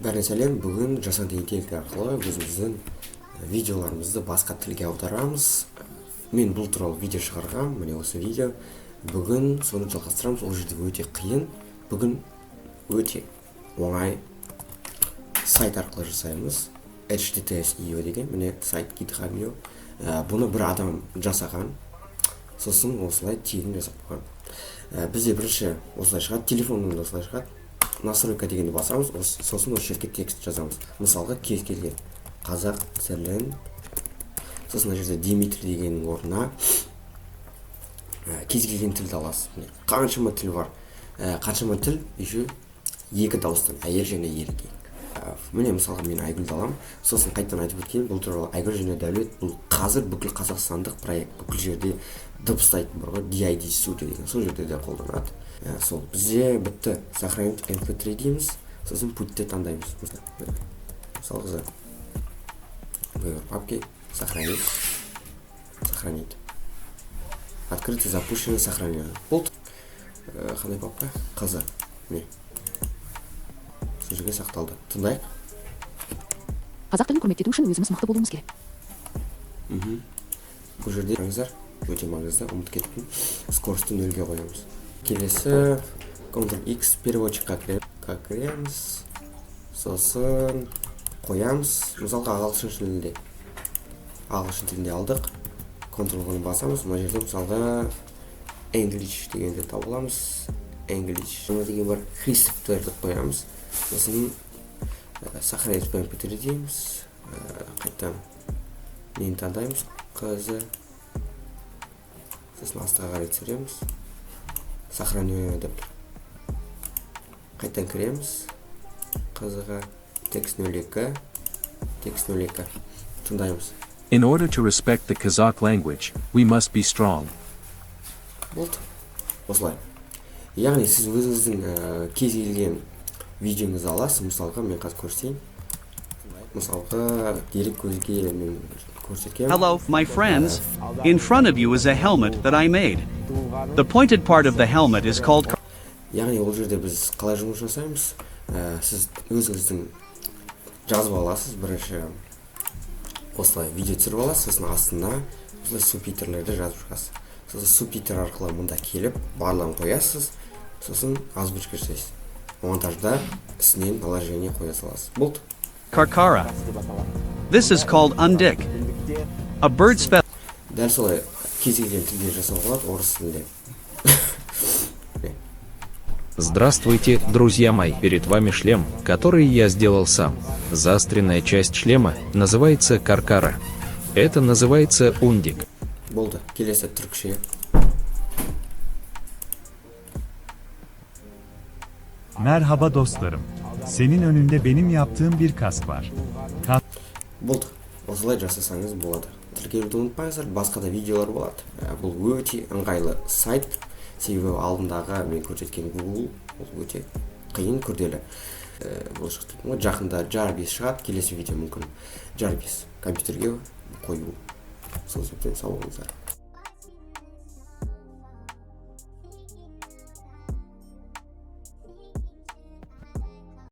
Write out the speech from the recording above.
Бәріне сәлем. Бүгін жасанды интеллект арқылы өзіміздің видеоларымызды басқа тілге аударамыз. Мен бұл туралы видео шығарғам, міне осы видео. Бүгін соны жалғастырамыз. Ол жерде өте қиын. Бүгін өте оңай сайт арқылы жасаймыз. HTTS.io деген міне сайт, GitHub.io. Бұны бір адам жасаған. Сосын осылай тегін жасап қойған. Бізде бірінші осылай шығады, телефоннан да осылай шығады. Настройка дегенді басамыз, сосын осы жерге текст жазамыз. Мысалға, кез келген қазақ тілін, сосын мына жерде Дмитрий дегеннің орнына кез келген тілді аласыз. Міне, қаншама тіл бар. Қаншама тіл, еще екі дауыстан, әйел және еркек. Міне, мысалға, мен Айгүлді аламын. Сосын қайтадан айтып өткенім, бұл туралы Айгүл және Дәулет, бұл қазір бүкіл қазақстандық проект, бүкіл жерде дыбыстайтын бар ғой, DID Studio деген, сол жерде де қолданады. Сол бізде бітті. Сохранить MP3 дейміз, сосын пультті таңдаймыз. Мысалға, выбор папки, сохранить, сохранить, открытый, запущено, сохранено. Болды. Қандай папка? Қызы, міне, сол жерге сақталды. Тыңдайық. Қазақ тілін құрметтету үшін өзіміз мықты болуымыз керек. Бұл жерде қараңыздар, өте маңызды, ұмытып кеттім, скоростьті нөлге қоямыз. Келесі Ctrl X, переводчикқа кіреміз, сосын қоямыз, мысалға, ағылшын тілінде. Ағылшын тілінде алдық, Ctrl V басамыз. Мына жерде, мысалға, English дегенді тауып аламыз. English деген бар, Христофер деп қоямыз. Сосын сохранить в MP3 дейміз. Қайтадан нені таңдаймыз? Қызы. Сосын астыға қарай түсіреміз, сохранение деп тұр. Қайтадан кіреміз қызыға, текст 02, текст 02, тыңдаймыз. In order to respect the Kazakh language, we must be strong. Болды, осылай. Яғни сіз өзіңіздің кез келген видеоңызды аласыз. Мысалға, мен қазір көрсетейін. Мысалға, дерек көзге мен көрсеткенмін. Hello, my friends. In front of you is a helmet that I made. The pointed part of the helmet is called Яғни ол жерде біз қалай жұмыс жасаймыз? Сіз өзіңіздің жазып аласыз, бірінші осылай видео түсіріп аласыз, сосын астына осылай субтитрлерді жазып шығасыз. Сосын субтитр арқылы мұнда келіп барлығын қоясыз, сосын озвучка жасайсыз, монтажда үстінен наложение қоя саласыз, болды. Karkara. This is called undik. A bird's feather Дәл солай кез келген тілде жасауға болады, орыс тілінде. Здравствуйте, друзья мои! Перед вами шлем, который я сделал сам. Заостренная часть шлема называется каркара. Это называется ундик. Болды. Келесі түрікше. Merhaba dostlarım. Senin önünde benim yaptığım bir kask var. Болды, осылай жасасаңыз болады. Тіркелуді ұмытпаңыздар, басқа да видеолар болады. Бұл өте ыңғайлы сайт, себебі алдындағы мен көрсеткен Google, ол өте қиын, күрделі. Бұл шықты ғой, жақында Jarvis шығады, келесі видео мүмкін Jarvis компьютерге қою. Сол себептен сау болыңыздар.